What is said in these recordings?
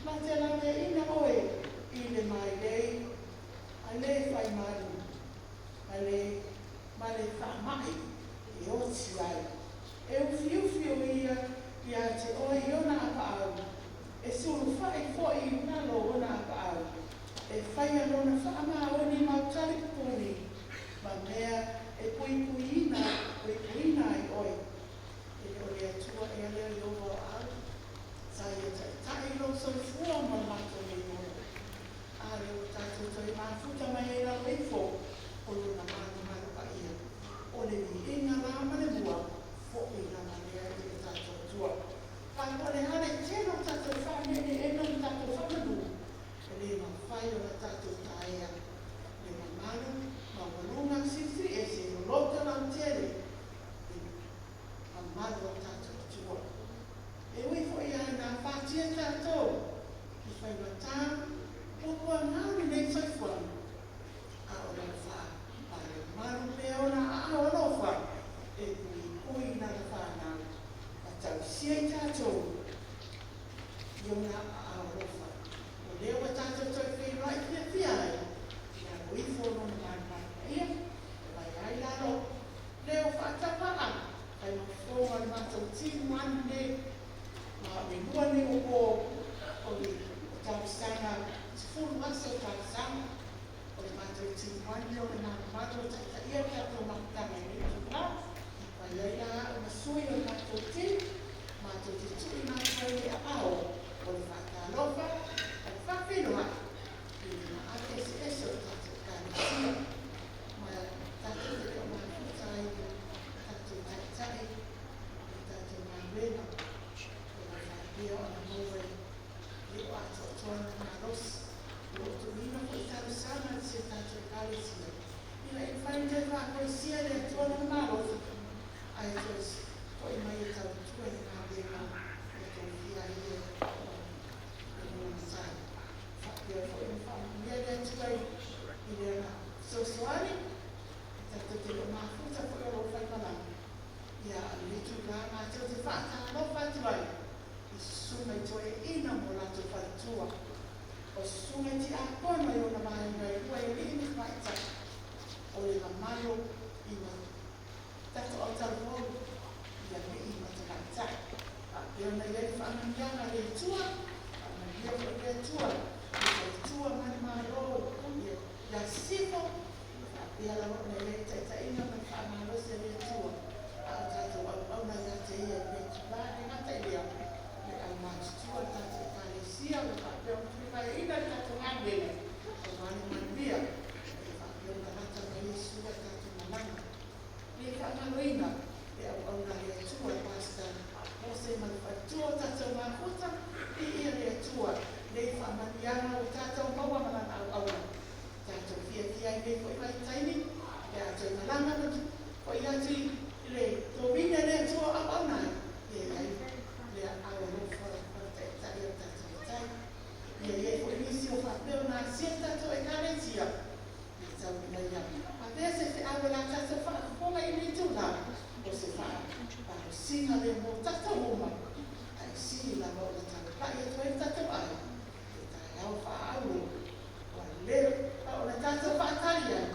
Ma te laveaiina oe i le mailei a le faimalu ma le ma le faamai e oti ai. E ufiufi o ia ia te oe i ona apaau, e sulufai foi i lalo o ona apaau, e faia lona faamaoni mau talipupuni ma mea e puipuiina puipuina ai oe. E le o le Atua ea lea o Ieova o au, sa ia taitai i lou soifua ma le matou nei ola? A lea ua tatou toe mafuta mai ai i lalo ifo o Lona malumalu paia, o le viiga la ma le mua foi lava lea i lo tatou Atua. A o le a le tele o tatou faaneeneega ma tatou faamanu, e le mafai ona tatou taea le mamalu maualuga silisili ese loloto lautele i le mamalu o le tatou Atua. E ui foi lava ina afatia tatou i faigata puapuaga o lenei soifuaga, a o lo o faamalumalu pea ona aao alofa e puipui i lana fanau ma tausia i tatou i ona aao alofa. O lea ua tatou toe feiloai fiafia ai i lalo ifo o Lona malumalu paia, e vae ai la lou leo faatauvaa fai ma fofoga o le matou timu anu nei, ma o le lua nei o po o le tausaga, 10 aso o tausaga o le matou timu anu lea o le malumalu o taitaia le tatou mafutaga i lenei itula. Fai ai la au ma sui o le matou timu, matou te tuuina atu ai le aao o le faatalofa ma le faafeiloai i le maave eseese o le tatou Ekalesia, ma tatou te le o mafuta ai le tatou Taitai i le tatou galuega o lo o faapea ona maua e le o atoatoa lona malosi. O lo o tuuina foi talosaga i si a tatou Ekalesia ina ia mafai ona toe faafoisia e le Atua lona malosi ae toe foi mai e tautua i le galuega ua tofia ai ia e lona Matai. Faapea foi ona faamanuia le Atua i le Ana fesoasoani e tatou te le o mafuta foi o lo o faimalaga. Ia, a o lenei itula matou te faatalofa atu ai i susuga i toeaiina ma o latou faletua, o susuga i tiakono i ona vaega e lua e alii ma tamaitai, o le mamalu i tatou autalavou i alii ma tamaitai. Faapea ona i ai le faamanuiaga a le Atua, faamanuia foi le Atua i faletua ma le Malo ia Sisifo, faapea lava ona i ai le taitaiga ma le faamalosi a le Atua, a o tatou auauna ia te Ia i lenei itula. E le gata i lea, o le aumatutua o le tatou Ekalesia o lo o faapea ona tulivaeina le tatou galuega aua le manuia ia faapea ona lata mai Iesu i a tatou malaga. Le faagaloina le auauna a le Atua le Pastor Mose ma le faletua o tatou mafuta, viia le Atua nei faamanuiaga ua tatou maua ma lana auauna. Tatou fiafia ai nei foi vaitaimi pe a toe malaga ma foi atu i le tovine a le Atua o auauna ai, ia i ai le aao alofa o le Taitai o le tatou Matai. Ia i ai foi nisi o faapea ona asia le tatou Ekalesia, ia tau ina ia avea se feau o le a tatou faafofoga i lenei itula, o se faamalosiga lea mo tatou uma, ae sili lava ona taulai atu ai le tatou ai i le taeao faaauro ua leva ona tatou faatali ai,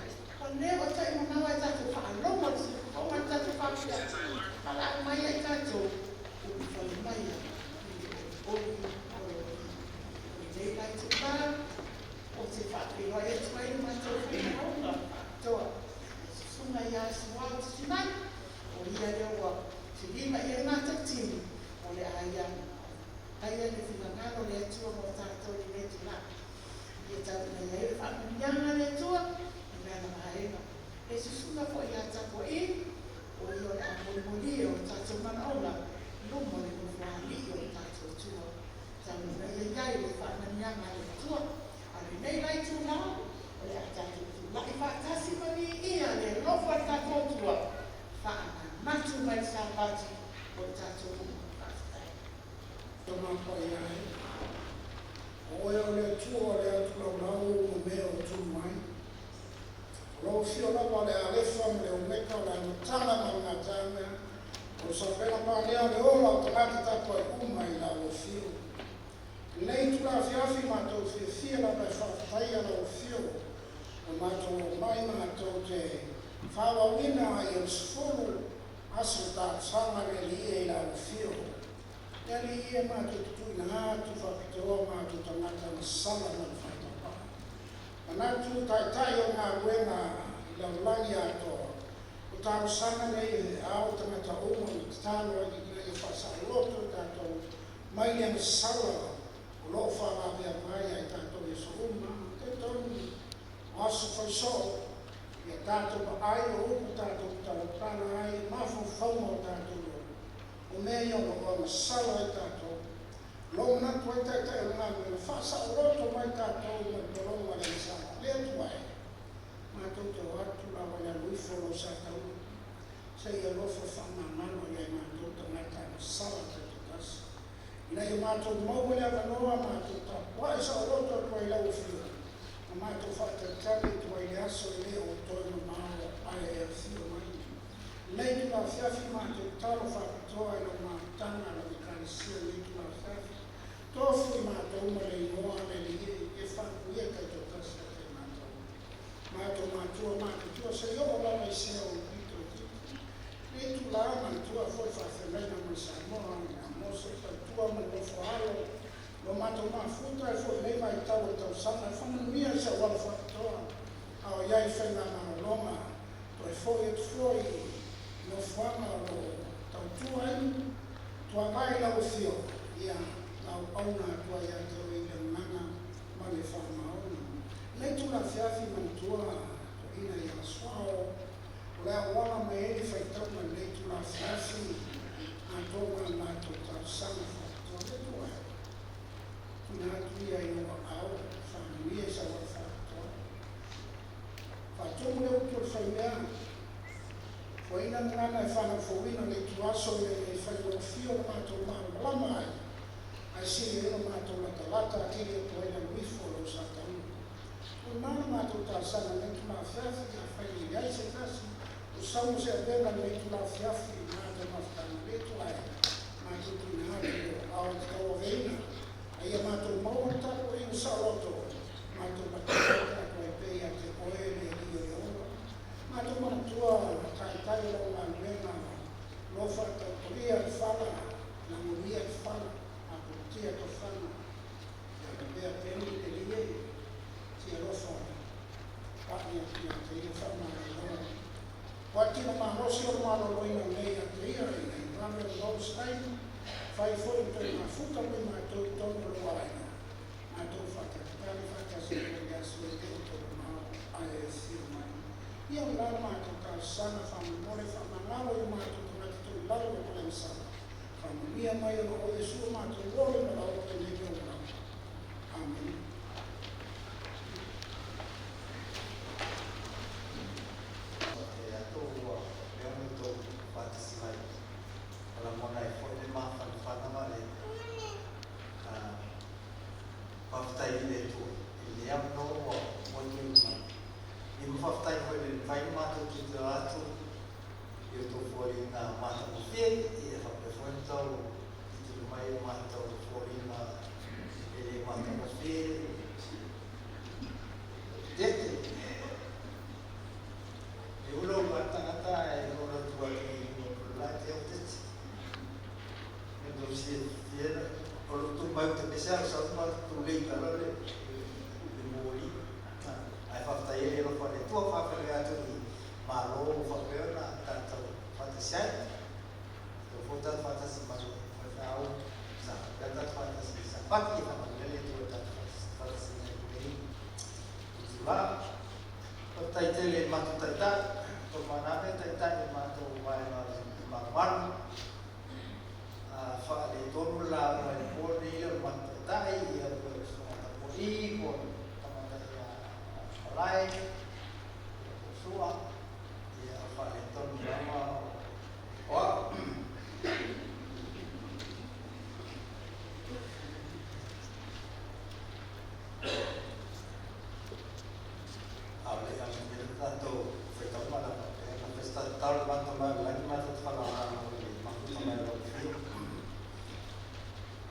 ua leva toe mamao ae tatou faalogo i le siufofoga o le tatou faafetai, valaau mai ai tatou, ulufale maia i le olioli o lo Alii. O lenei la itula, ou te faafeiloai atu ai le matou faitauga faapitoa i le Susuga ia Suao Titimau, o ia lea ua filima i ai le matou timu, o le a ia faia le finagalo o le Atua mo tatou i lenei itula. Ia tau ina i ai le faamanuiaga a le Atua i lana vaega. Le susuga foi ia Tapua'i, o ia o le a molimoli e o tatou manaoga i luma o le Nofoalii o le tatou Atua. Tau ina ia i ai le faamanuiaga a le Atua. A o lenei la itula, o le a tatou tulai faatasi ma viia le alofa o le tatou Atua, faamanatu mai le Sapati o le tatou uma. Faafetai. Tama Paia e, o Oe o le Atua o le atu laulau ma mea o tunu ai. O lou afio lava o le Alefa ma le Omeka, o le Amataga ma le Gataaga, o le Sapena Panea o le ola o tagata tapuai uma i lau afio. I lenei itula. itula afiafi matou fiafia lava e faafetaia lau Afio ua matou omai matou te faaauauina ia le 10 aso talosaga a le Alii e i lau Afio. Le Alii e matou te tuuina atu faapitoa matou tagata masala ma le faataupaa. Manatu taitai o galuega i lalolagi atoa, o talosaga nei e ao tagata uma ona tatalo ai ina ia faasaoloto i tatou mai le agasala o lo o faalavea mai ia i tatou i aso uma. E talitonu o aso fai soo, ia tatou vaai o upu tatou te talatala ai i mafaufauga o tatou loto, o mea ia o lo o agasala ai tatou. O lo o manatu ai Taitai o le galuega, faasaoloto mai tatou mai le pologa o le agasala. Le Atua e, matou te o atu lava i le aloifo o lou sa taua, se i alofa faamagalo ia i matou tagata agasala taitoatasi, ina ia matou maua le avanoa matou tapuai saoloto atu ai i lau Afio, ma matou faatalitali atu ai i le aso e le o toe mamao ae e afio mai. Lenei itula afiafi matou tatalo faapitoa i lau mafutaga lau Ekalesia lenei itula afiafi, tofu i matou ma le igoa le Alii e faamanuia taitoatasi ia te matou. Matou matua matutua se i oo lava i sea o pito itiiti. Lenei itula manatua foi le faafeagaiga mai Samoa ia Mose Faletua ma le nofo a alo lo matou mafuta e foi nei vaitau o le tausaga e faamanuia i se auala faapitoa a o i ai faigamalologa toe foi atu foi i nofoaga o lo o tautua ai tuavae i lau Afio ia auauna atu ai ia te oe i le agaga ma le faamaoni. Lenei itula afiafi manatua toeaina ia Suao o le auala mai ai le faitauga i lenei itula afiafi atoa ma le matou talosaga faapitoa. Le Atua e, tuuina atu ia i ou aao faamanuia i sau ala faapitoa. Faatumu le utu a le faimea, foaina le gagana e fanau fouina le ituaso ina ia faigofie lo matou malamalama ai, ae sili ai lo matou latalata atili atu ai le aloifo o lou sa taua. O lena la matou talosaga i lenei itula afiafi, afai e i ai se tasi o sau ma se avega i lenei itula afiafi i matou mafutaga, le Atua e, matou tuuina atu i lou aao e te tauaveina, a ia matou maua le tapuaiga saoloto, matou latalata atu ai pea ia te oe le Alii o le ola. Matou manatua taitai o lau galuega lo faataotolia le fala, lagolia le fala, apotia tofaga, ia lavea peni le Alii e, se i alofa pa'i atu ia te ia faamalolo. Ua tino malosi o le maloloina nei ia te ia ina ia vave ona maua se taimi, fai foi ma toe mafuta mai matou i totonu o lou aiga, matou faatalitali faatasi atu ai i le aso e le o toe mamao ae e afio mai. Ia o le la le matou talosaga faamolemole faamagalo i o matou tagata toilalo o Palegasala. Faamanuia mai ona o Iesu o matou ola ma laola lenei mea ua lava. Amene. E atu ua faapea ona outou faatasi mai, ua lagona ai foi le mafanafana ma le faafetai i le Atua i lenei avanoa ua tuuina mai. Ia ma faafetai foi i le mafai ona matou tilotilo atu i outou foliga matagofie, ia faapea foi ona outou tilotilo mai i o matou foliga e le matagofie. Tete. E ula ula lava le tagata ae ola atu atu i luga o le la e te au tete. E tau silafia o lo o tu mai o te pese a o sau ma tulei i lalo le moli. Ae faafetai ai le alofa o le Atua, faafetai atu i Malo ua faapea ona tatou faatasi ai. Tau foi tatou faatasi ma le faifeau sa faapea tatou faatasi i Sapati e faamanuia le Atua i tatou faatasi ai i lenei itula. Faafetai tele i matou taitai, Tolmaname taitai o matou vaega o le Malumalu. Faaletonu le lauga i le po lenei le o le matou taitai, ia po o le Susuga Tapuai, po o le Tamaitai ia Malae, ia po o Sua, ia o faaletonu lava o au. A o le i amatalia le tatou faitauga o le a faapea ona fai se tatalo i le Maota mai o le Lagi matou te faalagolago i le mafuta mai o lau Afioga.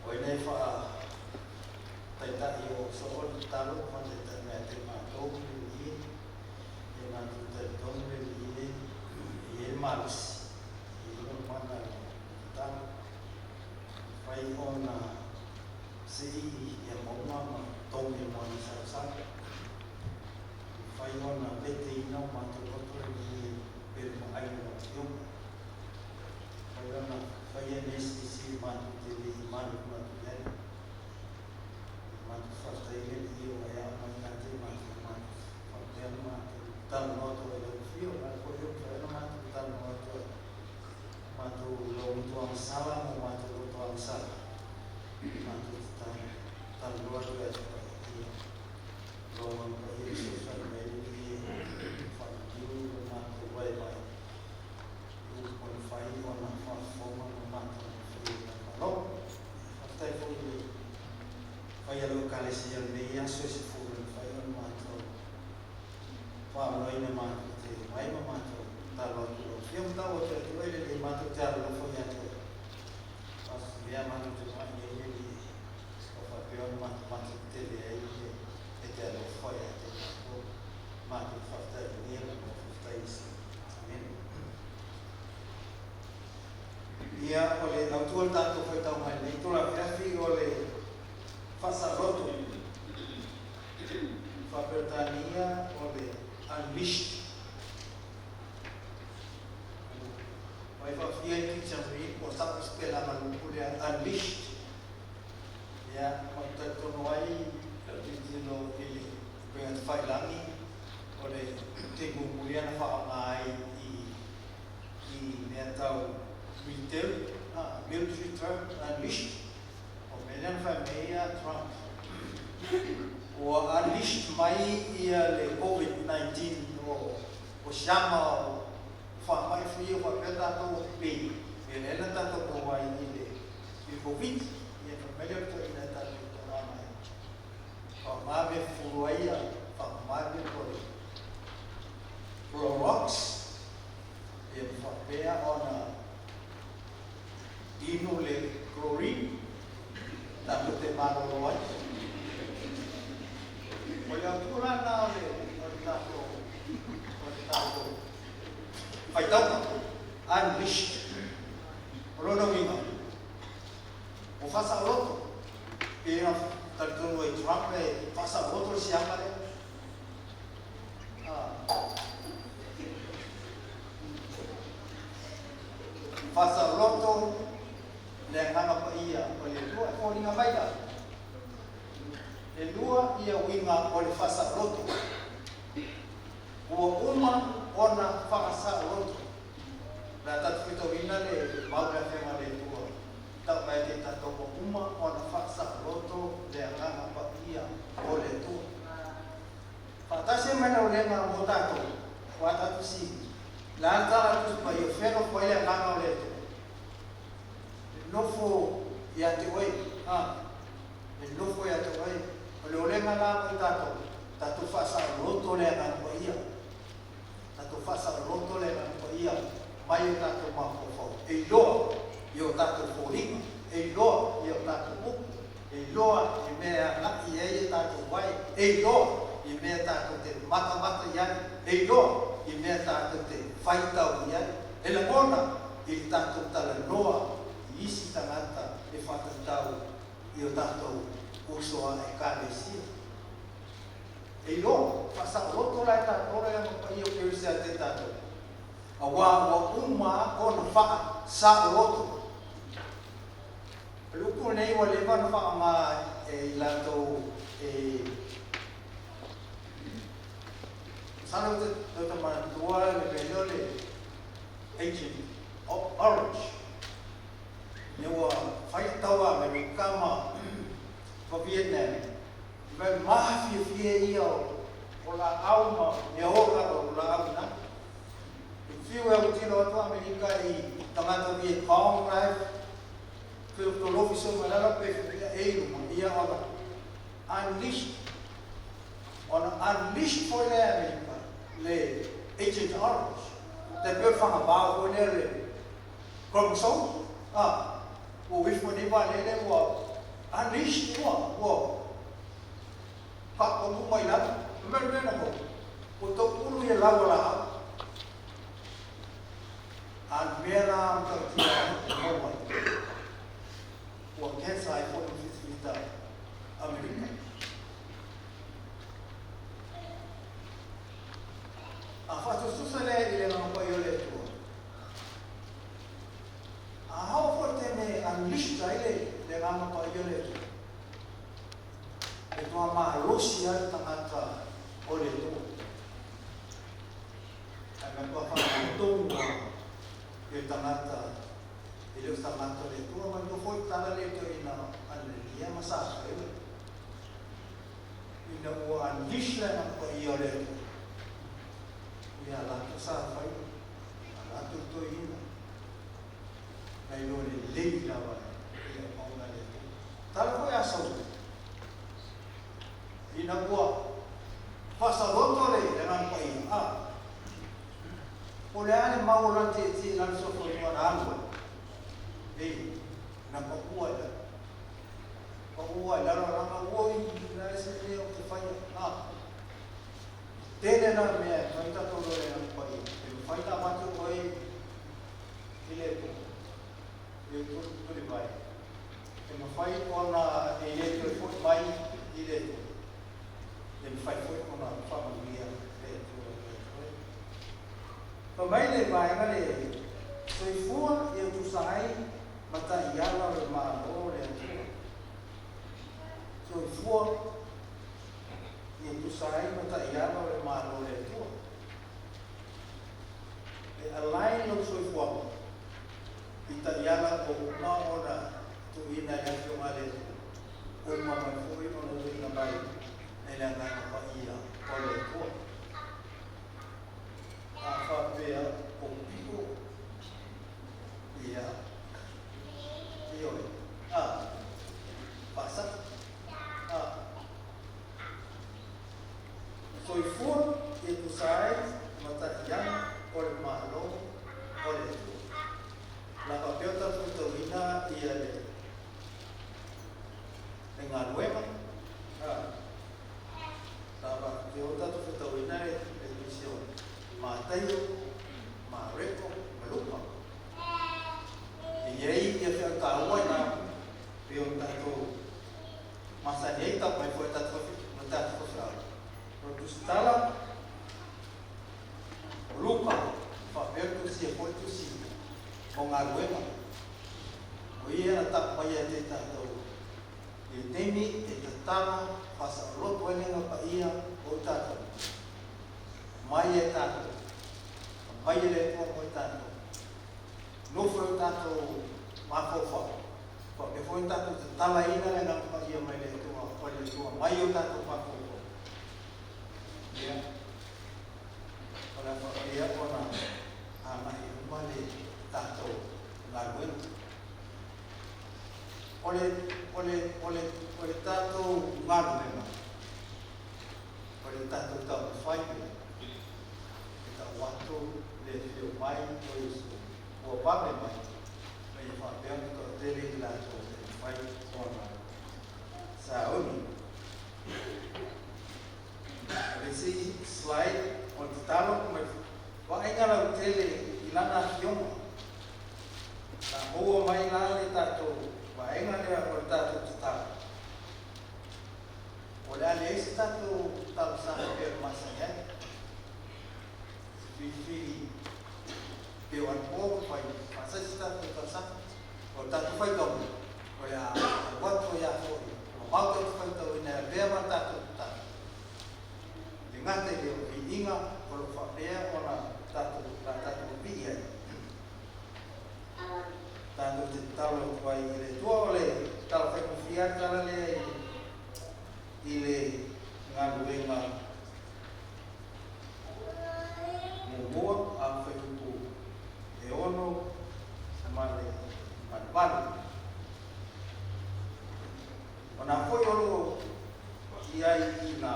O ai nei faataitaiga o soo le tatalo ma faataitai mai ia te matou le Alii e. Ia matou talitonu le Alii e, e i ai le malosi, e i ai lona mana i le tatalo. Mafai ona sii ia mauga ma togi e moana salasala. Mafai ona veteina o matou loto le Alii e pele maai o lau Afioga. Mafai ona faia mea silisili matou te le i manatunatu i ai. Matou faafetai le Alii ua e ao mai ia te matou, matou faapea ona matou talanoa atu ai i lau Afio, o le ala foi lea ua mafai ona matou talanoa atu ai, matou lou loto agasala ma o matou loto agasala, matou te talanoa atu ai ia lou Agaga Paia fesoasoani mai le Alii e faaliliu lo matou vaivai i upu e mafai ona faafofoga ma matagofie i lau Malo. Faafetai foi i le paia o lau Ekalesia i lenei aso e 10 e mafai ona matou faaavanoaina matou te omai ma matou tatalo atu i lau Afioga. Tau atu e Atua i le Alii matou te alolofa ia te oe. Mea matou te omai ai le Alii ua faapea ona matamata tetele ai le e te alofa ia te matou. Matou te faafetai i le Alii ma faafetai i se. Amene. Ia, o le autu o le tatou faitau mai lenei itula afiafi o le faasaoloto faa-Peretania o le Unleashed. Ua e faafia i dictionary po o sa'o le sipelaga o le upu lea unleashed. Ia, ma ou talitonu ai lau tilotilo i le upega tafailagi o le taimi mulimuli lea na faaaoga ai i i mea tau military, military term, unleashed. O mea lea na fai mai ai ia Trump, ua unleashed mai ia le Covid-19 o siama o faamai foi ia faapea tatou o pipei, ia lea na tatou maua ai i le Covid. Ia fai mai lea o le toeaina e tatou tulaga e faaaoga mea fufulu ai ia faamama mea po o le Clorox, ia ma faapea ona inu le chlorine tatou te malolo ai. O le autu la lena o le o le tatou o le tatou faitauga unleashed. O lona uiga, ua faasaoloto, pei ona talitonu ai Trump e faasaoloto le siama lea. Faasaoloto le Agaga Paia o le Atua. E foliga mai la, e lua ia uiga o le faasaoloto. Ua uma ona faasaoloto. O le a tatou faitauina le mau i le Afioga a le Atua. Tau mai te tatou ua uma ona faasaoloto le Agaga Paia o le Atua. Faatasi ai ma le aulega mo tatou, ua tatou fesili, O le a le tala a Tusi Paia o fea nofo ai le Agaga o le Atua? E nofo ia te oe, a, e nofo ia te oe. O le olega la mo i tatou, tatou faasaoloto le Agaga Paia. Tatou faasaoloto le Agaga Paia mai o tatou mafaufau, e iloa i o tatou foliga, e iloa i o tatou upu, e iloa i mea e agai i ai a tatou vae, e iloa i mea tatou te matamata i ai, e iloa i mea tatou te faitau i ai, e lagona i le tatou talanoa i isi tagata e faatatau i o tatou uso a Ekalesia. E iloa, faasaoloto la e tatou le Agaga Paia o Keriso ia te tatou, auā ua uma ona faasaoloto. O le upu lenei ua leva ona faaaoga e i latou e masalo ou te toe manatua le mea lea o le Agent Orange, ina ua fai le taua a Amerika ma Vietnam. Mea mafiafia ia o laau ma mea ola o laau ina. I fiu e autilo atu Amerika i tagata Viet Cong la e feotolofi soo mai lalo pe ia e i luma ia ona unleashed, ona unleashed foi lea e Amerika le Agent Orange. Tai pei o le fagavao foi lea le chromosome a ua uifu nei vaalele ua unleashed ua. Faapamu mai lalo. Fai mai o le mea na maua, ua tau ulu ia lau o laau. A o le mea la matautia e maua ai, ua cancer ai foi ma fitifita Amerika. A faatusatusa lea i le Agaga Paia o le Atua, a oo foi i le taimi e unleashed ai le Agaga Paia o le Atua, e matua malosi lava le tagata o le Atua. Ae matua faaletonu lava le tagata e le o se tagata o le Atua. Manatua foi le tala lea i le toeaina Anania ma Safela, ina ua unleash le Agaga Paia o le Atua, ia latou sa fai, a latou toeaina, na iloa lelei lava e le auauna a le Atua. Tala foi a Saulu, ina ua faasaloto le Agaga Paia, a, po o le a le mau o lana tietie i lana soifua na alu ai, ei, na paua i lalo. Paua i lalo leaga oi, o le a se mea ou te faia, a. Tele la mea e fai tatou loa le Agaga Paia, e mafai ona avatu oe i le Atua, i le tulivae, e mafai ona e le toe foi mai i le Atua, e mafai foi ona faamanuia le Atua ia te oe. Fai mai le vaega lea, Soifua ia tusa ai ma taiala o le Malo o le Atua. Soifua ia tusa ai ma taiala o le Malo o le Atua. E align lou soifuaga i taiala ua uma ona tuuina e le Afioga a le Atua, uma mai foi ona tuuina mai e le Agaga Paia o le Atua. A faapea o pio, ia, ioe, a, faasasa, a. Soifua ia tusa ai ma taiala o le Malo o le Atua. La faapea o tatou tauina ia le galuega, a, la faapea o tatou fetauina le tusi o Mataio, Mareko ma Luka. E i ai ia feau taua i na pei ona tatou masani ai tau mai foi tatou ma tatou faifeau. O le tusitala o Luka, faapea le tusi e foi tusi o galuega. O ia na tapu mai ia te tatou i le taimi e tatala faasaoloto ai le Agaga Paia o tatou. Mai e tatou, mai e le Atua mo i tatou. Nofo e o tatou mafaufau. Faapea foi ona tatou tatalaina le Agaga Paia mai le Atua, o le Atua mai o tatou mafaufau. Ia, o le a faapea ona agai i luma le tatou galuega. O le, o le, o le, o le tatou galuega, o le tatou taumafai pea e tau atu le afio mai o Iesu ua vave mai, ma ia faapea ona toatele i latou e mafai ona sauni. O le isi slide o le tatalo ma le vaaiga lautele i lana afioga. Na maua mai la le tatou vaega lea o le tatou tatalo. O le a leai se tatou talosaga e pei ona masani ai. Se filifili pei o anapo ua fai faasai se tatou talosaga. O le tatou faitauga, o le a alu atu ai lava foi mamao tatou faitauina e avea ma le tatou tatalo. E le gata i lea o viiga o lo o faapea ona tatou la tatou vii ai. Tatou te tatalo atu ai i le Atua. O le tala faigofie lava le tala lea i le galuega muamua a le fuaiupu e 6 ma le 8. O nā foi o lo o i ai i nā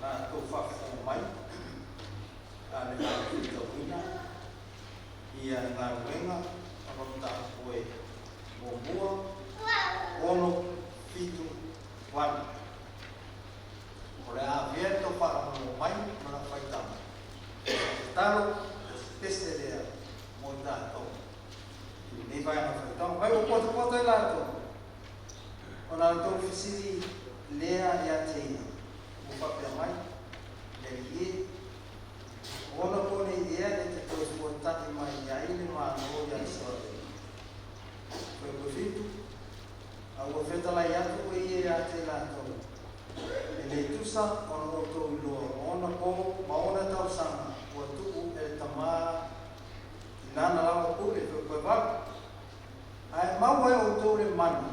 latou faafofoga mai a le faafitaulina ia galuega o lo o tapupoe muamua. Lenei vaega faitaga mai ua potopoto i latou, ona o le tou fesili lea ia te ia, ua faapea mai, Le Alii e, o ona po nei ea e te toe fuata'i mai ai le Malo ia Isaraelu? Fuaiupu 7, A ua fetalai atu o ia ia te latou, E le tusa ona outou iloa o ona po ma ona tausaga ua tuu e le Tama i lana lava pule, fuaiupu 8, Ae maua e outou le mana,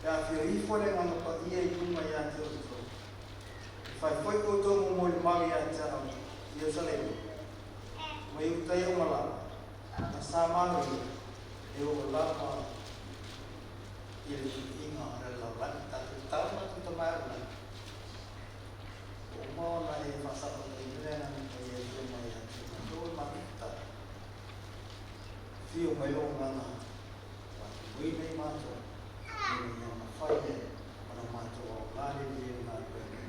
pe afio ifo le Agaga Paia i luga ia te outou, e fai foi outou ma molimau ia te au i Ierusalema, ma Iutaia uma lava, ma Samaria, e oo lava i le tuuiga o le lalolagi. Tatou tatalo matou Tama e o i lagi, ua uma ona e faasaolotoina le Agaga Paia e afio mai ia te matou e matou tatalo. Afio mai lou Agaga faatuina i matou, ina ia mafai ai ona matou aoga lelei ai le galuega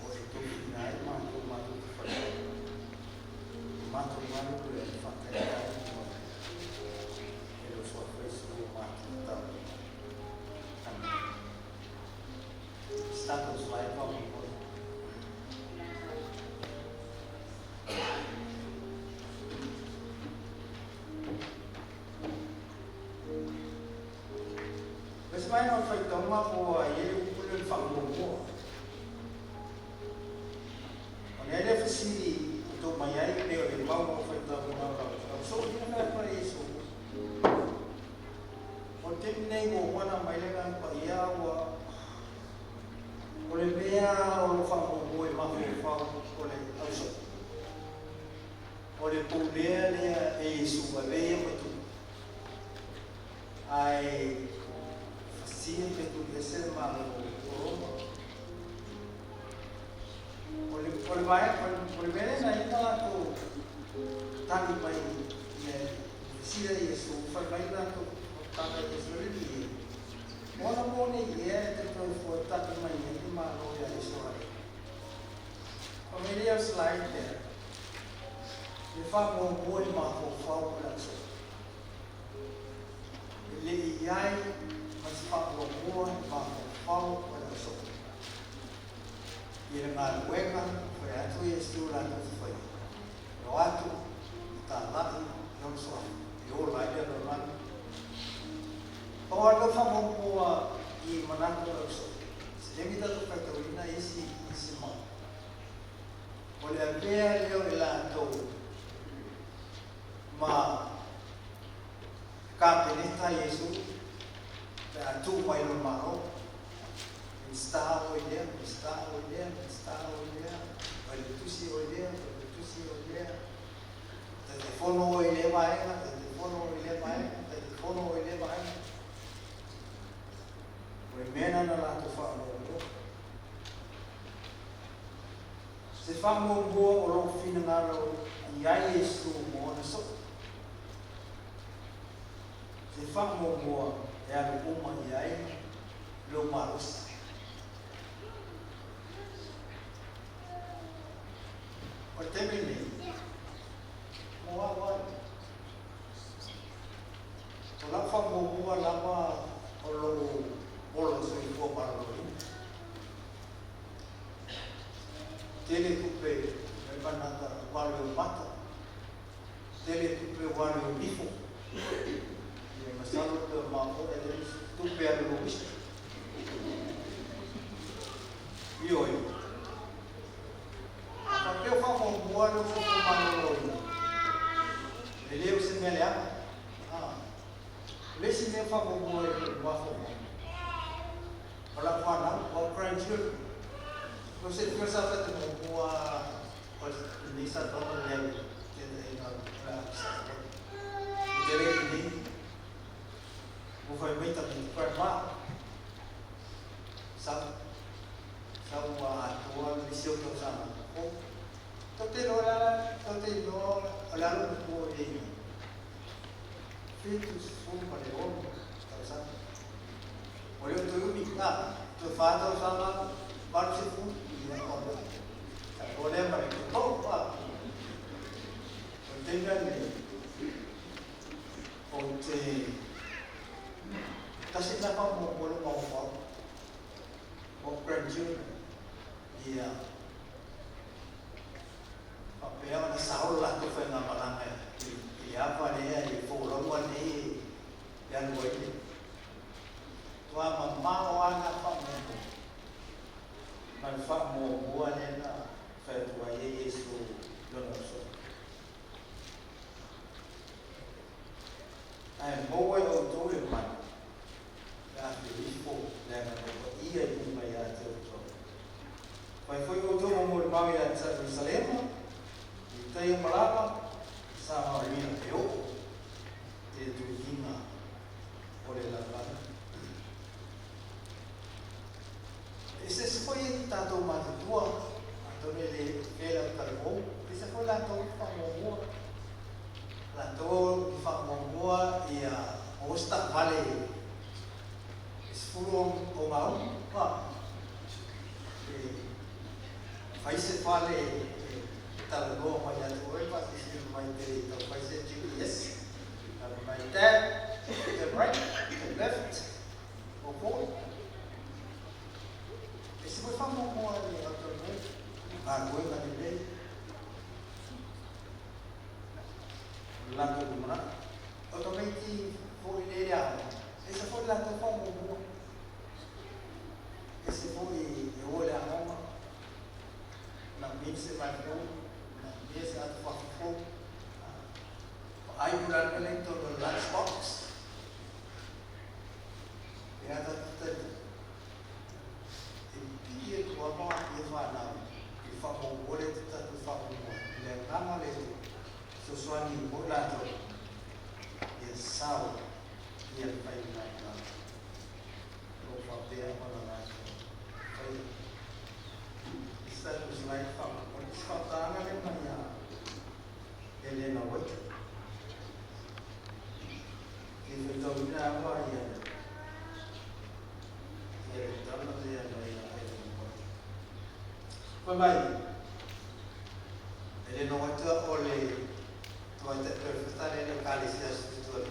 o e tofiina ai matou matou te faia. E matou galulue ai faataitai atu ai e lou Suafa Iesu o matou tatalo. Amene. Status slide faamolemole. O se vaega o le faitauga ua i ai le upu lea o le faamuamua. O le lea fesili ua tou mai ai pei o le mau o faitauga o lau lau soo ina fai atu ai Iesu. O le taimi nei ua uma ona aumai le Agaga Paia ua o le mea o lo o faamuamua i mafaufau o le ausoo. O le pulea lea e Iesu avea ia ma tupu. Ae fasia pe tuliese le Malo o Roma. O le, o le vaega, o le mea lea na ia latou tali mai i le fesili a Iesu, fai mai latou tala i Iesu, le Alii e, o ana mo nei ea e te toe fuata'i mai ai le Malo ia Isaraelu? O mea lea o slide lea, le faamuamua i mafaufau o le aso. E le i ai ma se faamuamua i mafaufau o le aso. I le galuega fai atu Iesu latou te faia, e o atu e tāla'i i ona suafa, e ola ai le lalolagi. Pau lava lea o faamuamua i manatu o le aso. Se taimi tatou faitauina isi isi mau. O le avea lea o i latou ma Kapeneta Iesu pe a tuu mai lona Malo. Minisita oe lea, Minisita oe lea, Minisita oe lea, Failautusi oe lea, Failautusi oe lea, Taitaifono oe i lea vaega, Taitaifono oe i lea vaega, Taitaifono oe i lea vaega. O le mea lena na latou faamuamua. Se faamuamua o lou finagalo i ai Iesu mo ona soo. Se faamuamua e alu uma i ai lou malosi. O le taimi lenei, mo au ai. O lau faamuamua lava o lou ola soifua maloloina. Tele tupe e manata ua alu i ou mata, tele tupe ua alu i ou nifo. Ia masalo pe o maopoe lea tupe alu i lou uisiki. Ioe. A faapea o faamuamua lou soifua maloloina, e le o se mea leaga. A. O le isi mea faamuamua i lou mafaufau, o lau fanau, o grandchildren. O se mea sa fai muamua o lenei saunoaga lea i taitaiga o le a saunoa. E te le lenei, ua fai mai tamaiti, grandma, sau, sau ua atoa le nisi o tausaga fou. Tou te iloa, tou te iloa o le a lou matua o i ai nei. 76 tausaga. Ua le o toe umi, a, toe 4 tausaga, 80, ia ona taua lea ma le toto, a. O le taimi lenei, ou te Tasi lena faamuamua i lou mafaufau, o grandchildren, ia faapea ona sao le latou faigamalaga i le ava lea i folauga nei e alu ai le matua mamao lava lena faamuamua ma le faamuamua lea na fai atu ai e Iesu i lona uso. Ae maua e outou le mana pe a afio ifo le Agaga Paia i luga ia te outou. Fai foi outou ma molimau ia Ierusalema, Iutaia ma Lama, Samaria e oo i le tuliga o le lalolagi. E eseese foi e tatou matutua, atonu e le fela o talavou, e ese foi latou faamuamua. Latou i faamuamua ia maua se taavale e 10 o gaumu, e fai se fale e talanoa mai ia te oe faatisina mai te le tau fai se GPS. Alu mai, Dad, turn right, turn left, go forward. E se foi faamuamua le latou galuega lelei. O le latou lumanai. O tamaiti foi nei le aoga, e se foi le latou faamuamua. E se foi e o i le aoga, na mea se vaifou, na mea se atu fafofo. Vaai mo le ala mea lea i totonu o le lunch box. E a tatou tali. E pipii atu lava ma ia fanau i le faamuamua lea te tatou faamuamua ai. I le agaga o le Atua, fesoasoani mo i latou ia sao ia le faigamalaga o lo o faapea ona latou faia. Isi tatou slide faamolemole. Se faataga lea mai ia Elena White. Fia faitauina lava ia le tala lea mai ia Elena White. Fai mai, Elena White o le tamaitai perofeta lea i le Ekalesia a Tutua le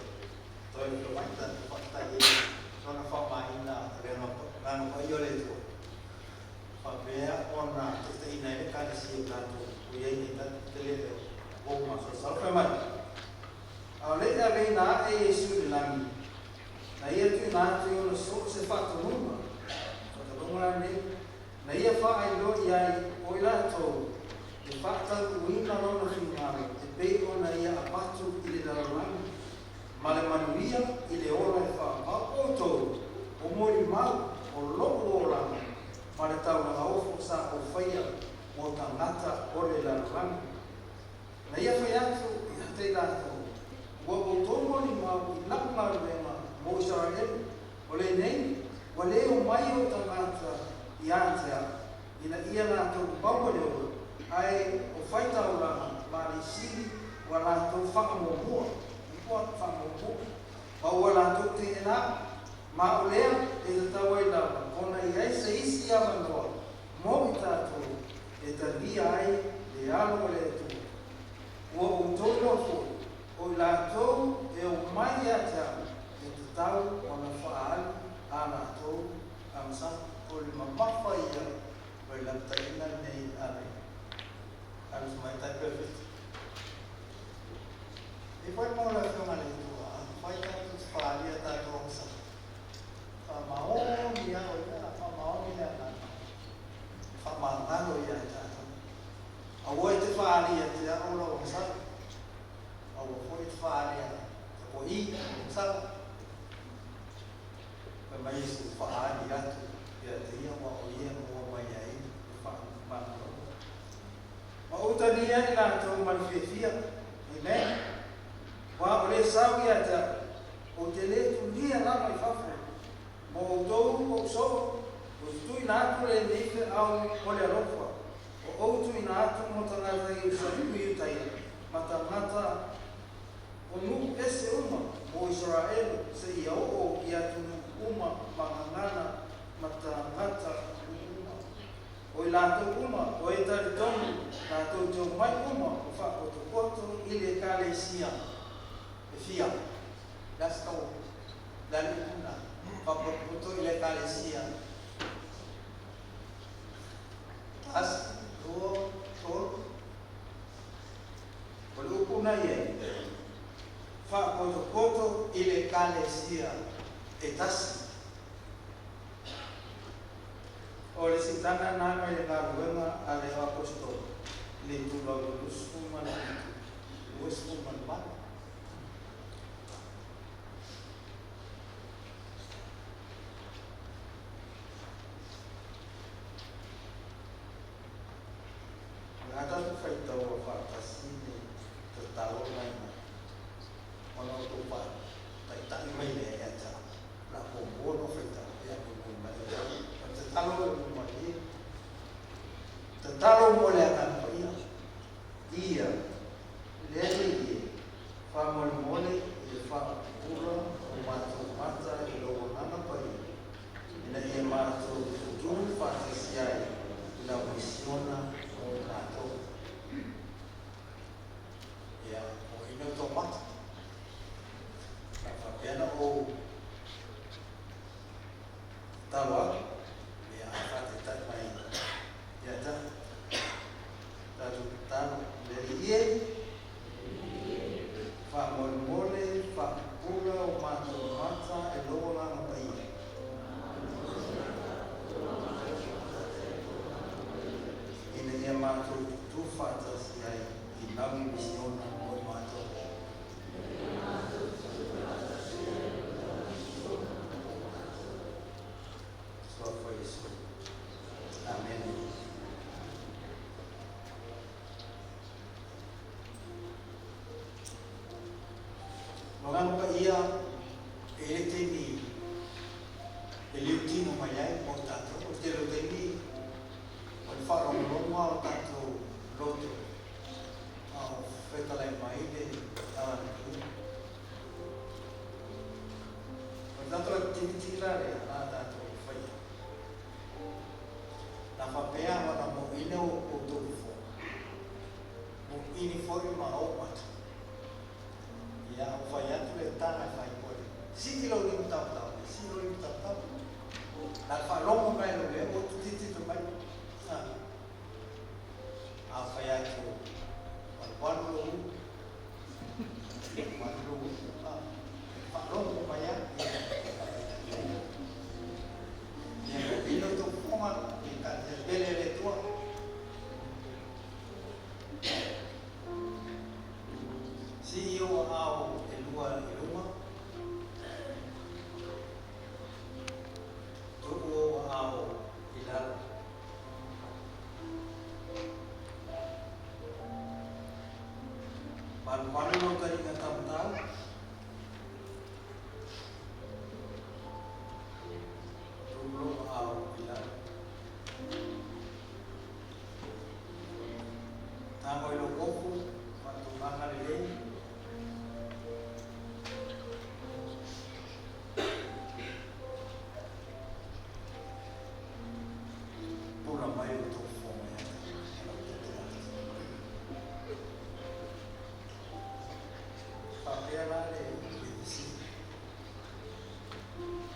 Toe Afio Mai, tatou faafetai ai i lona faaaogaina o le Agaga Paia o le Atua faapea ona taitaiina ai le Ekalesia o tatou o i ai nei tatou te le o masalosalo. Fai mai, A o le i aveina ae Iesu i le lagi, na ia tuuina atu i ona soo se faatonuga, faatonuga lenei, na ia faailoa i ai o i latou e faataunuuina lona finagalo e pei ona ia avatu i le lalolagi ma le manuia i le ola e faamau outou o molimau o lo'u olaga ma le taulaga ofo sa ou faia mo tagata o le lalolagi. Na ia fai atu ia te i latou, Ua outou molimau i la'u galuega mo Isaraelu, o lenei, ua le omai ou tagata ia te a'u, ina ia latou maua le ola, ae o faitaulaga ma alii sili ua latou faamuamua, ua faamuamua, ma ua latou teena a'u, ma o lea e tatau ai lava ona i ai se isi avanoa mo i tatou e talia ai le alo o le Atua. Ua outou iloa foi, o i latou e omai ia te a'u e tatau ona faaalu a latou agasala. O le mamafa ia o le lapataiga lenei a le Tamaitai Perofeta. E fai mau le Afioga a le Atua, afai tatou te faaalia tatou agasala, faamaoni lava o ia, faamaoni le agaga, faamagalo ia i tatou. Aua e te faaali ia te au lau agasala, aua foi e te faaali ia te ko'i lau agasala. Fai mai Iesu, faaali atu ia te ia aua o ia e maua mai ai le faamagaloga. Ma ou talia i latou ma le fiafia. Amen. Aua o le sau ia te au, ou te le tulia lava i fafo. Mo outou ou soo, ou te tuuina atu lenei feau o le alofa, o ou tuuina atu mo tagata i Iutaia ma tagata o nuu ese uma mo Isaraelu seia oo i atunuu uma ma gagana ma tagata uma. O i latou uma o e talitonu latou te omai uma o faapotopoto i le Ekalesia e fia. Le a se tau le alii puna. Faapotopoto i le Ekalesia. Tasi, lua, tolu. O le upu na i ai, faapotopoto i le Ekalesia e tasi. O le sitaga lena mai le galuega a le Aposetolo i le itulau 27, 28. O le a tatou faitaua faatasi le tatalo ma ina ona outou faataitai mai lea ia te au. O le a muamua ona ou faitau, ia mulimuli mai outou. O le tatalo e mumalie. Tatalo mo le Agaga Paia. Ia, le Alii e, faamolemole i le faapupula o matou mata i lou Agaga Paia, ina ia matou tutu faatasi ai i lau misiona mo i matou. Ia, o ina outou mata. Na faapea na ou tatalo atu, ia, a faataitai mai ia te au. Tatou tatalo, le Alii e, faamolemole faapupula o matou mata e lou Agaga Paia. Ina ia matou tutu faatasi ai i lau misiona mo i matou. Suafa Iesu. Amene. Agaga Paia, e i ai le taimi e liutino mai ai mo tatou. O le tele o taimi o le faalogologo lava o tatou loto a o fetalai mai le Agaga Paia. O le tatou activity la lea a tatou e faia, na faapea ona moʻina o outou fofoga, moʻini foi ma ou mata. Ia, ua fai atu le tala e fai koe, sii lou lima tautau, sii lou lima tautau. Na le faalogo mai lou leo, ua tutiti mai. A fai atu, palupalu lou ulu, palupalu lou ulu. Faalogo mai a, ia, ia, tou fofoga, ia pele le Atua. Sii ou aao e lua i luga, tuu ou aao i lalo. Palupalu lou taliga taumatau. Tuu lou aao i lalo. Tago i lou koko, faatulaga lelei. Pula mai o tou fofoga ia te lau tete atu. Faapea la le fesili.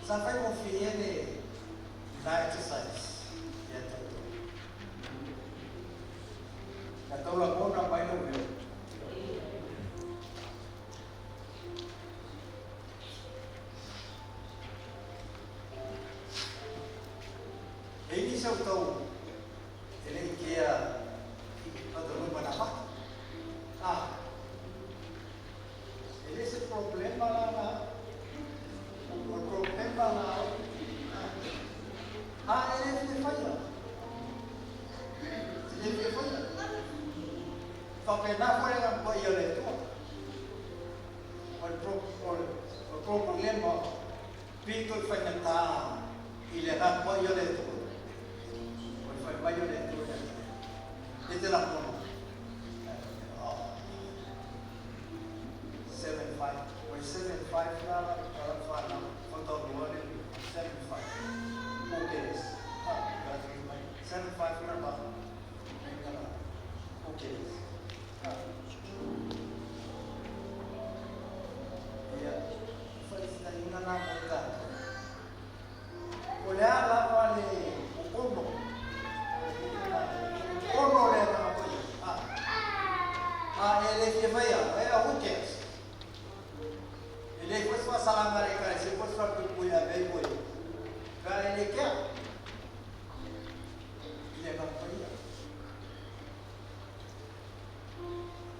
Sa faigofie le na exercise ia te outou. Na tau lagona mai lou leo. E i nisi o outou e le i kea i faataunuu mai na mata. Ah, e le se problema la na. O le problema la ah, e le fia faia. E le fia faia. Faapena foi le paia o le Atua. O le problema pito i faigata i le agaga paia o le Atua. O le fai mai o le Atua ia te. E te lagona. 7-5. O le 7-5 la la la whanau. Whataurua le 7-5. Okay. Ah, 7-5 la ba. Okay. Ah. Ia, whaititaiga la mo tatou. Pe a e le kea i le Agaga Paia.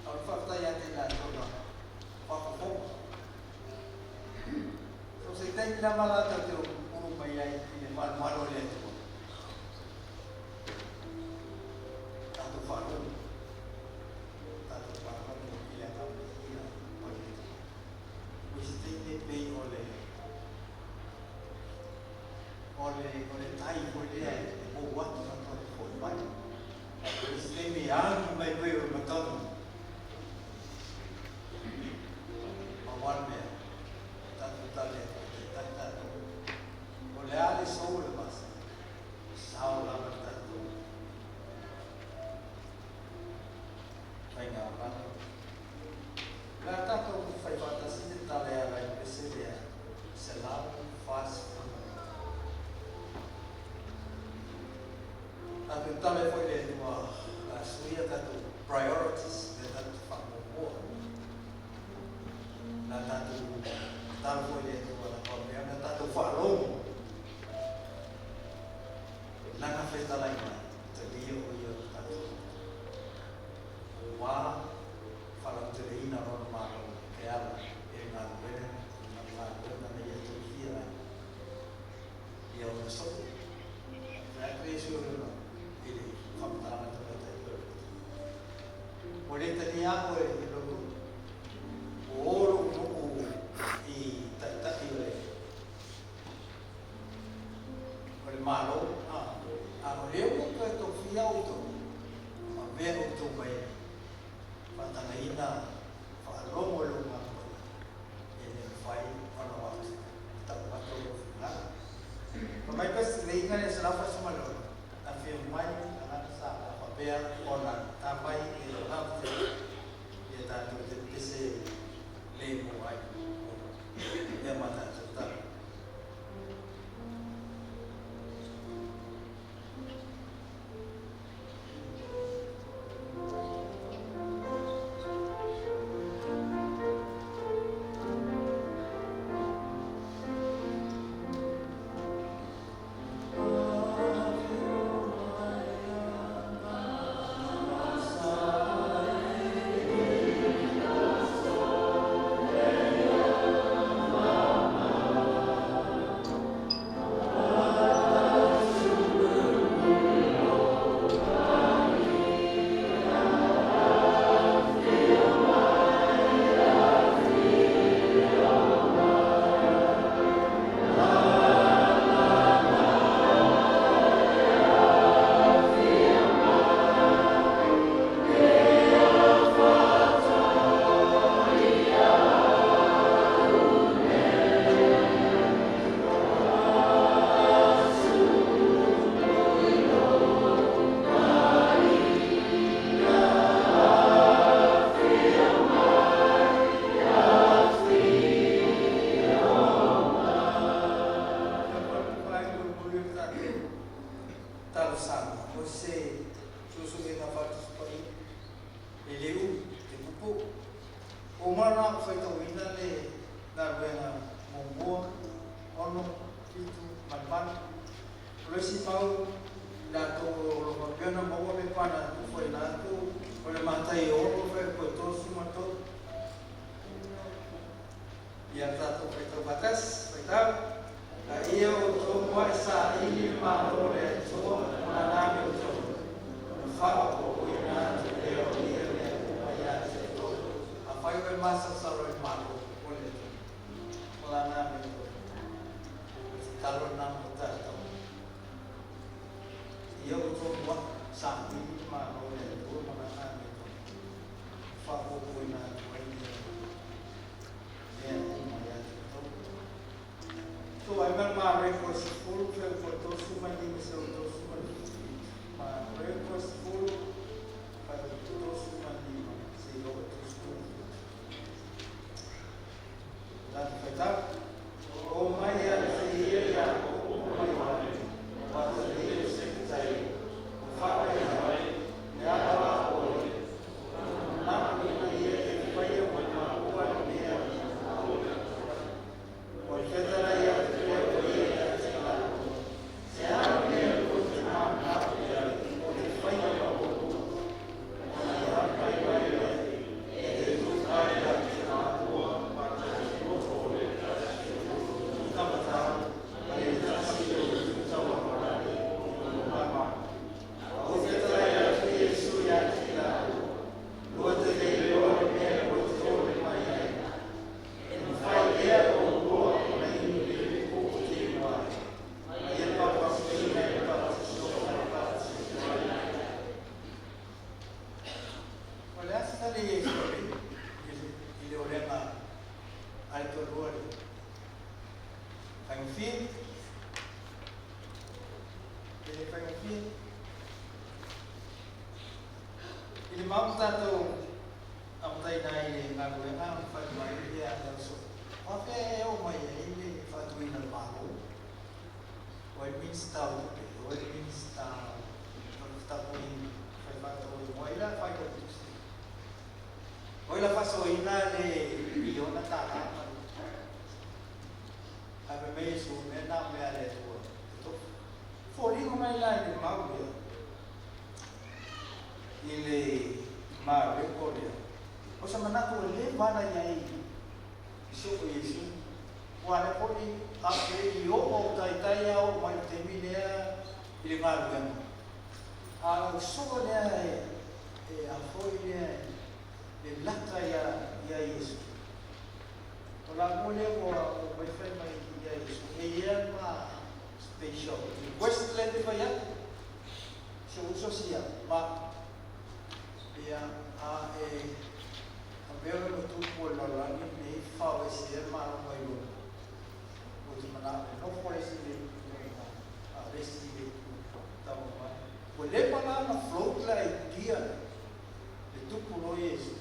A o le faafetai ia te i latou na faafofoga. So se taimi lava latou te ulu mai ai i le malumalu o le Atua. Tatou faalogo. Tatou faalogo i le Agaga Paia o le Atua. O se taimi e pei o le o le o le tai foi lea e mou atu na toe foi mai. O se taimi e agi mai pei o le matagi. Pau lava le mea, tatou tali atu e taitai tatou. O le a le sou o le vasa, e sao lava le tatou faigamalaga. O le a tatou fai faatasi le tala e ala i le pese lea, 140. Tatou tatalo ai foi i le Atua o le a suia tatou priorities, mea tatou te faamuamua. O le a tatou tatalo foi i le Atua o le a faapea ona tatou faalogo i Lana fetalai mai, talia o Ia o le tatou ua faalauteleina Lona Malo e ala i le galuega, galuega na Ia tofia ai ia ona soo. Fai atu Iesu i le faamatalaga tamaitai o le Ua le talia oe e lou nuu. Ua o lou nuu i taitai o le o le Malo, a, a o lea ua toe tofia outou, avea outou ma e faatagaina faalogo i lou galuega, e le mafai ona o atu tau atu lou finagalo. Fai mai Peseteleina le 146, na afio mai tagata sa faapea ona tamai i le lavte ia tatou te pese lemu ai ia ma tatou tala. Talosaga, o se suesuega faatusi paia, e le umi e pupuu. Ua uma ona faitauina le galuega muamua, 6, 7 ma le 8. O le isi mau i latou o lo o faapea ona maua pepa na tufaina atu, o le Mataio 6, fuaiupu 33. Ia tatou faitau faatasi, faitau. A ia outou muai saili le Malo o le Atua ma lana amiotonu, ona faaopoopoina atu lea o ia mea uma ia te outou. Afai oe masalosalo i le Malo o le Atua ma lana amiotonu, o le tatalo lena mo tatou. Ia outou muai saili le Malo o le Atua ma lana amiotonu, faaopoopoina atu ai lea mea uma ia te outou. Tu ai ma Mareko 10, fuaiupu 35 ma Mareko 10, fuaiupu 35 seia oo i le 37. Tatou faitau. O mai ia te ia Iakopo ma Ioane, o Atalia o Sepetaio, o Faaia, le ala a oe, na ina ia e faia ma maua le mea o le fetalai atu lea o ia ia te latou. Faigofie? E le faigofie. I le mau tatou amataina ai le galuega ma fai mai ia le uso. O afea e oo mai ai le faatuina o le Malo? O ai le Minisita o Tupe? O ai le Minisita o le Tapuaiga fai faatauina? O ai la failautusi? O ai la faasoaina le piliona tala ma le ae fai mai Iesu, o mea na o mea a le Atua e tofu. Foliga mai la i le mau lea, i le mareko lea, o se manatu ua leva ona i ai i soo Iesu, ua lea foi a le i oo taitai a oo mai i le taimi lea i le galuega. A o le soo lea e a foi lea e lata ia Iesu. O la mua lea ua mai fai mai ia Iesu, e ia ma special request lea te fai atu. Si ou uso sia ma ia a e a mea o le matupu o le lalolagi lenei fao e sia le malo mai lona. Ou te manao e nofo le isi i le itu lena, a o le isi i le itu tama mai. Ua leva la ona float le idea lea, le tupu loa Iesu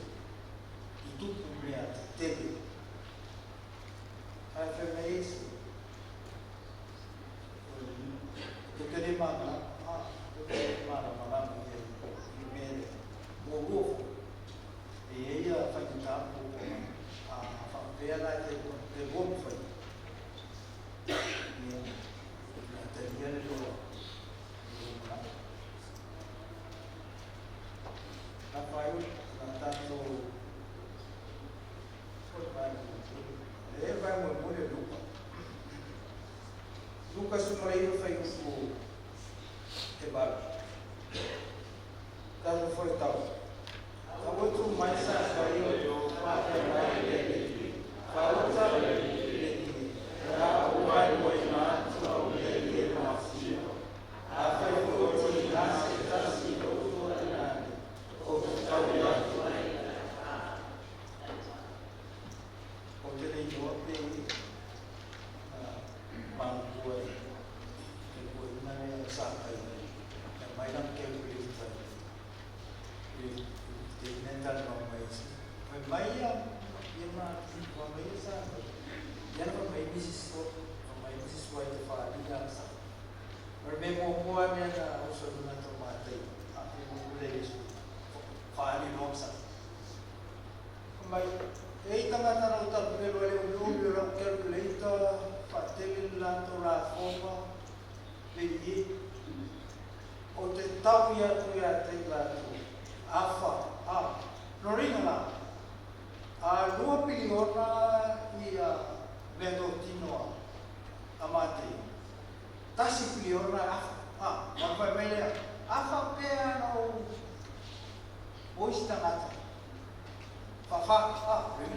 i tupu mea tetele. Ae fai mai Iesu, Tou te le malamalama, a, tou te le malamalama i le mea lea. Muamua foi, e i ai ia faigata ma puapuaga, a faapea la e te lua ma fai, ia, o le a talia le lua manao. La faaiu, la tatou, o le vaega mulimuli, e vaega mulimuli o Luka. Luka 19 fuaiupu e 8. Tatou faitau. Aua tu mai sa fai o faapea mai le Alii, Fauta le ie, la o mai ua ina atu au nei e mafuia. Afai foi o tiga se tasi i lou tuatinane, ou te taui atu ai. Ou te le iloa pe maua e le toeaina lea sa fai e aumai lana calculator i le taimi lea na talanoa mai ai. Fai mai ia ma fai mai ia sa fai. Ia na fai mai Mrs. Fai mai Mrs. White e faaali ana sa. O le mea muamua lea na oso i luga o matai a e mo le Iesu faaali loa ma sa. Fai mai, e i tagata na ou talapelo ai le umiumi o lau calculator, faatele le latou lafoga, le ie, ou te taui atu ia te i latou, afa, a, no reina la, a 2 piliona ia meatotino a Matei, 1 piliona e afa, a, ma fai mai lea, a faapea na ou o isi tagata, faafa, a, le e 1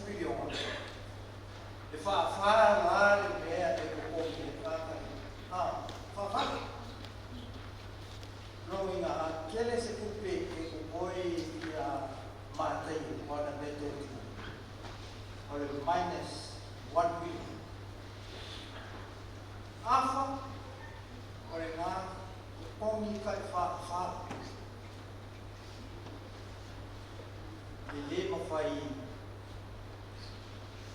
piliona, e faafa la le mea e totogi e tagata, a, faafa. Logiga a tele se tupe e kokoe ia Matei o ana meatotino, o le minus 1 billion. Afa, o le ngā totogi kai faafa. E lē mafai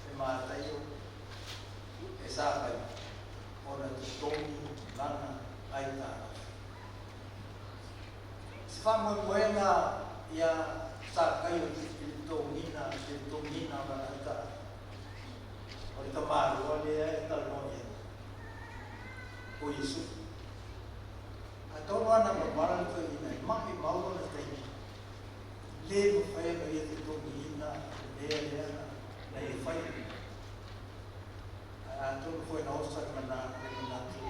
e Mataio e sa fai ona totogi lana aitalafu. Se faamoemoega ia Sakaio i le totogiina o lana aitalafu. O le tamāloa lea e talanoa i ai, o Iesu. Atonu ana mamala le toeaina e maʻimau lona taimi, lē mafai ona ia totogiina le mea lea na ia fai. Ae atonu foi na osa le manatu o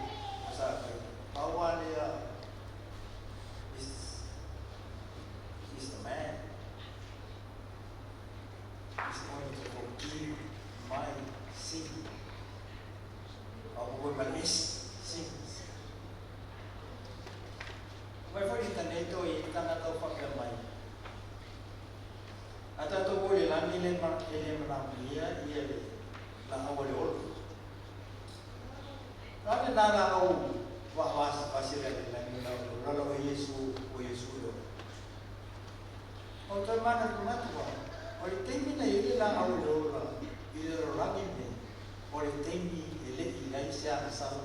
Sakaio. Pau lava lea is the man. He's going to forgive my sin. Or my sins. Mai foi le taneto i tagata o faapea mai. A tatou o i le lagi le e le manaomia ia le laau a le olo. lena laau faavasivasi le lagi o lalo o Iesu o Iesu le o toe manatunatu a o le taimi na i ai le laau o le ola i le lalolagi lenei o le taimi e le'i ai se agasala.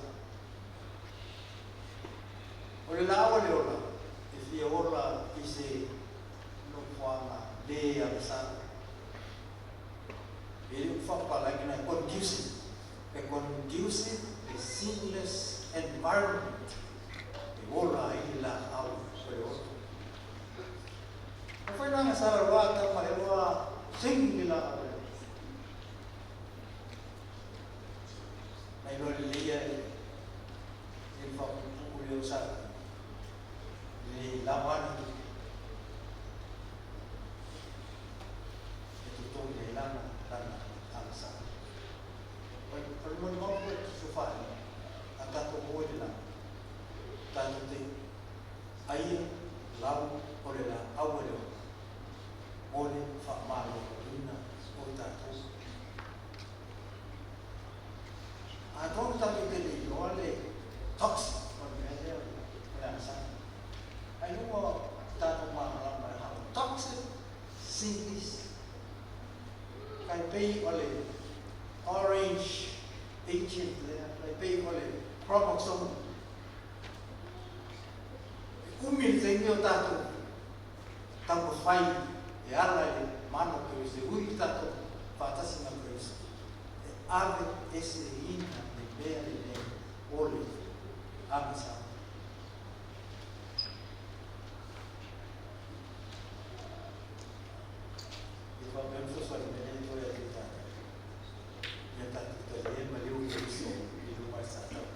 O le laau a le ola e fia ola i se nofoaga lē agasala. E le upu faapapalagi na conducive, a conducive, a sinless environment e ola ai le laau o le ola. Afai na agasala loa Atamu ma Eva sing le laau o le ola. Na iloa lelei e le faapuupuu lea o Satani, e le lava ana tupe e totogi ai lana lana agasala. O le molimau foi a Tuso Faaiga, a tatou o i le lagi, tatou te aia lau o le laau a le ola mo le faamaloloina o tatou. Atonu tatou te le iloa le toxic o le mea lea o le agasala. Ai ua tatou malamalama how toxic sin is. Tai pei o le orange agent lea, tai pei o le chromosome. E umi le taimi o tatou taumafai e ala i le mana o Keriso, e ui tatou faatasi ma Keriso, e ave eseina le mea lenei o le agasala. E faapea ona fesoasoani mai le Atua ia te tatou, ia tatou talia le maliu o Keriso i luma o le Satani.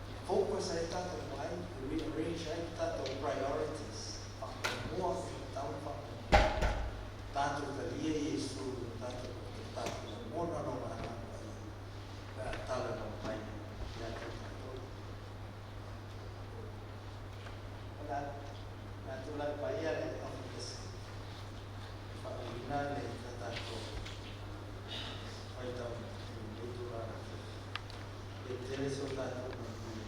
E focus ai tatou vaai, e rearrange ai tatou priorities, faamuamua, tatau ona faamuamua. Tatou talia Iesu i lo tatou loto, tatou lagona Lona Agaga Paia pe a talanoa mai ia te tatou. O le a tulai paia le aufaigaluega e faauuina le tatou faitau i lenei itula afiafi. Ia tele so tatou manuia.